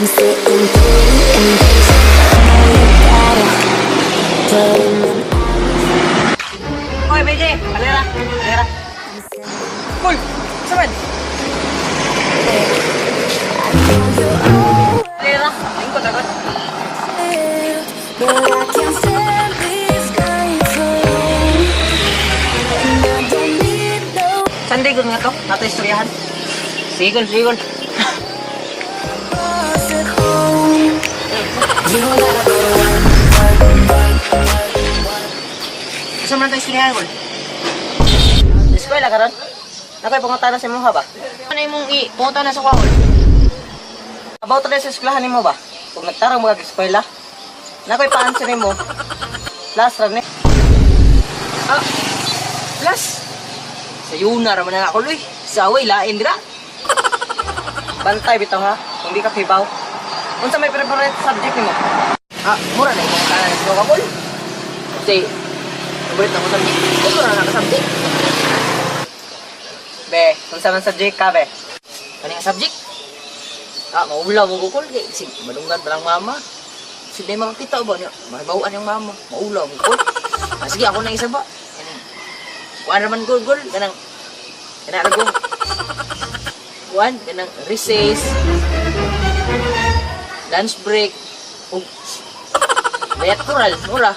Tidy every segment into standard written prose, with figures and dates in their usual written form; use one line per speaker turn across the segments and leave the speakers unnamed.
I'm sitting pretty impatient. Know you got a put in them
Oy, BJ! Alera! Alera! Cool! Saman! Alera! Lingkod, agad.
But I can't stand these nights alone. And I don't need no
Sunday gud nga to. Nato istoryahan. Sigol, sigol.
Boss at home. You don't gotta go to work, work, work, work.
Asa man tayo istoryahan, Kol? Eskwela karon? Nakoy pangutana sa imuha ba? Ano imong i pangutana sa kuha, Kol? About rin sa eskwelahan nimo ba? Kung nagtarong mga eskwela, nakoy pa-answer nimo. Last ra ni.
Ah, plus. Sayuna ra man na ako, Luy. Saway, lain dira.
Bantay bitaw ha, kung di ka kibaw. Unsa may favorite subject nimo?
Ah, mura na imong kanan sa ka, Kol. Kasi, favorite na ko subject. Kung mura na ka subject.
Be, unsa man subject ka be?
Kani nga subject? Ah, maulaw mo ko, Kol. Kay, sig, malunggan pa lang mama. Sige, makakita ba niya? Mahibawaan yung mama. Maulaw mo, Kol. Ah, sige, ako na isa ba? Kanang, kuan naman, Kol, Kol. Kanang, kanang ko. Kuan, kanang recess, lunch break, ug bayat kural, mura.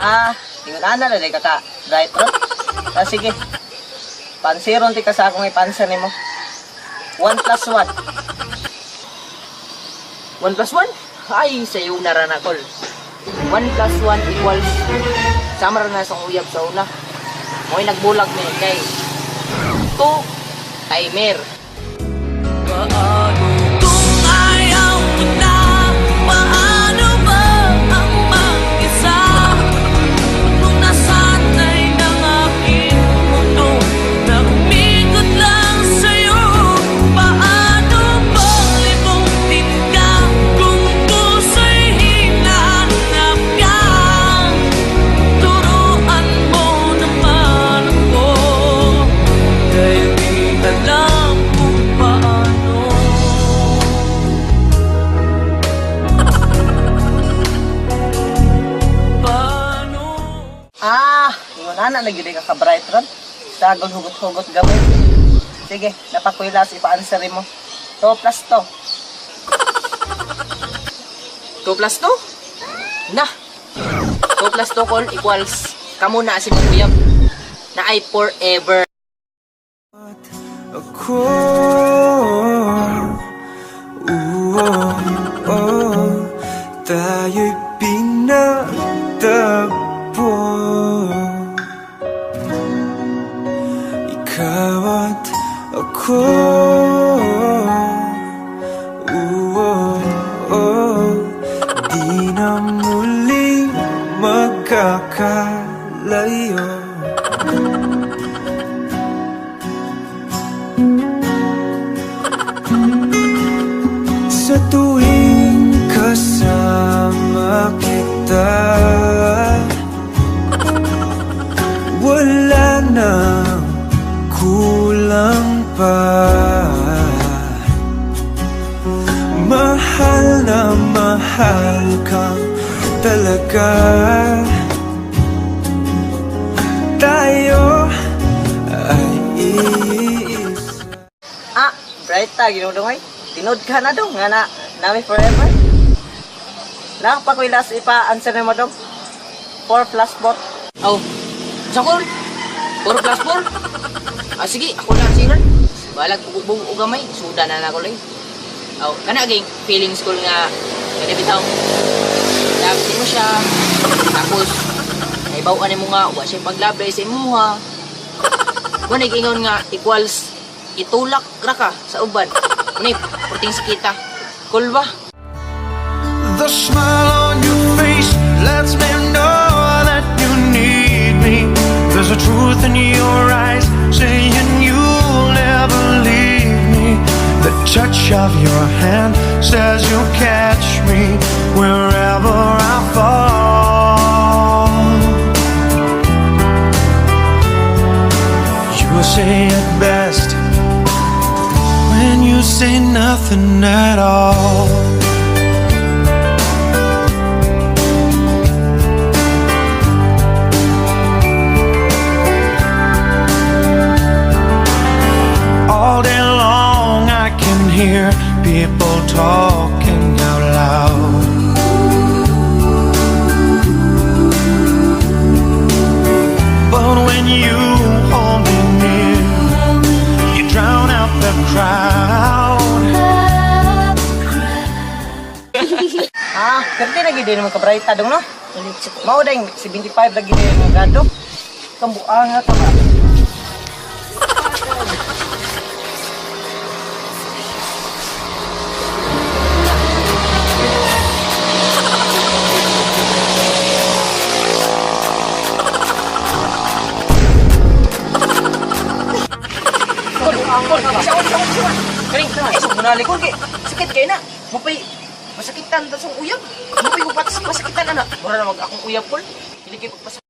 Ah, ingon ana na ka ka bright ro. Ah, sige. Pansiron ti ka sa akong ipanser nimo. 1 plus 1.
1 plus 1? Ay, sayo na ra na, Kol. 1 plus 1 equals, sama ra na sa uyab sa una. Mo'y nagbulag ni kay 2 timer.
Kung ayaw mo na, paano ba ang mag-isa? Kung nasanay ng aking mundo na umikot lang sa'yo, paano ba limutin ka kung puso'y hinahanap ka? Turuan mo naman ako, dahil di alam kung paano. Paano?
Ah, ingon ana na gyud ka ka bright ron. Sagol hugot-hugot gamay. Sige, napakuylas ipa-answer mo. 2 plus 2.
2 plus 2? Na. 2 plus 2, Kol, equals kamo na si mong uyab. Na ay forever.
Ako, oh, tayo'y pinagtagpo. Ikaw at ako, oh, di na muling magkakalayo. Sa tuwing kasama kita, wala nang kulang pa. Mahal na mahal kang talaga. Tayo ay iisa.
Ah, bright ta ginudong ay. Tinud ka na dong nga na nami forever. Napakuylas ipa-answer nimo dong. 4 plus 4.
Oh, sa Kol? 4 plus 4? Ah, sige, ako na singer. Balag bubog o gamay, suda na na ko lang. Oh, kana ging feelings ko nga kada bitaw. Love mo siya. Tapos naibaw-an nimo nga wa siya paglabi sa imuha. Wa nag-ingon nga equals itulak ra ka sa uban. Ni perting sakita. Cool ba?
The smile on your face lets me know that you need me. There's a truth in your eyes saying you'll never leave me. The touch of your hand says you'll catch me wherever I fall. You say it best when you say Say nothing at all. All day long, I can hear people talking out loud. But when you hold me near, you drown out the crowd.
Ah, 30 na gid mo kabrayta dong no? Mao ding 75 lagi din mo grado. Kambuang ka ba?
Kol, kol, isa ko, isa ko, isa ko. Karing, ay, so, munali ko, kay, sakit kayo na. Mupay, masakitan ta sa uyab. Mupay, upatas, masakitan, ana. Mura na mag akong uyab, kol. Hindi kayo pagpasakit.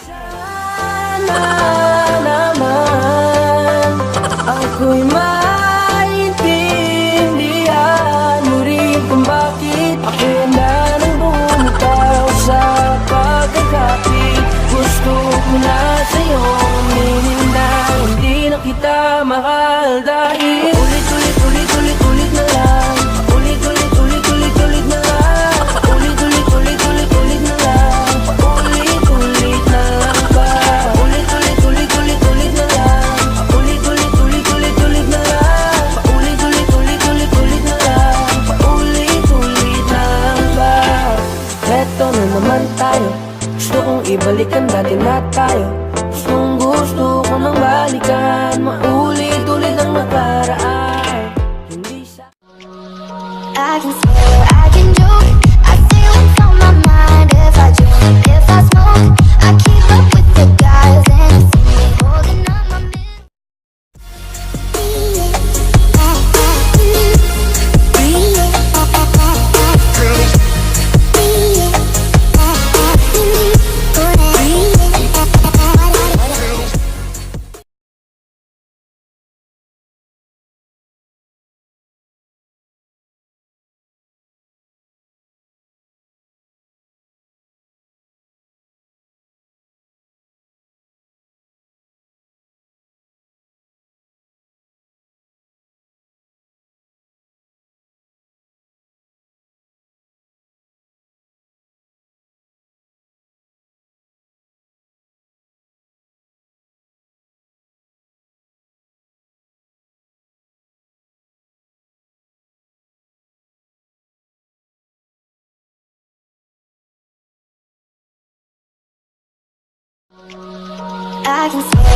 Sana naman ako'y maintindihan mo rin kung bakit ako na nang bumitaw sa pagkakapit. Gusto ko na sa'yo aminin na hindi na kita mahal dahil ulit, ulit, ulit, ulit, ulit na lang. Ulit, ulit, ulit, ulit, ulit na lang. Ulit, ulit, ulit, ulit, ulit na lang. Ulit, ulit na lang ba? Ulit, ulit, ulit, ulit, ulit na lang. Ulit, ulit, ulit, ulit, ulit na lang. Ulit, ulit, ulit, ulit, ulit na lang. Ulit, ulit na lang ba? Eto na naman tayo. Gusto kong ibalik ang dati na tayo. Gustong gusto ko nang balikan. Maulit-ulit ang nakaraan. Hindi sa
I can swear, I can joke. I say what's on my mind. If I drink, if I smoke, I keep up with the guys and you see me holding up my mid. I can swear,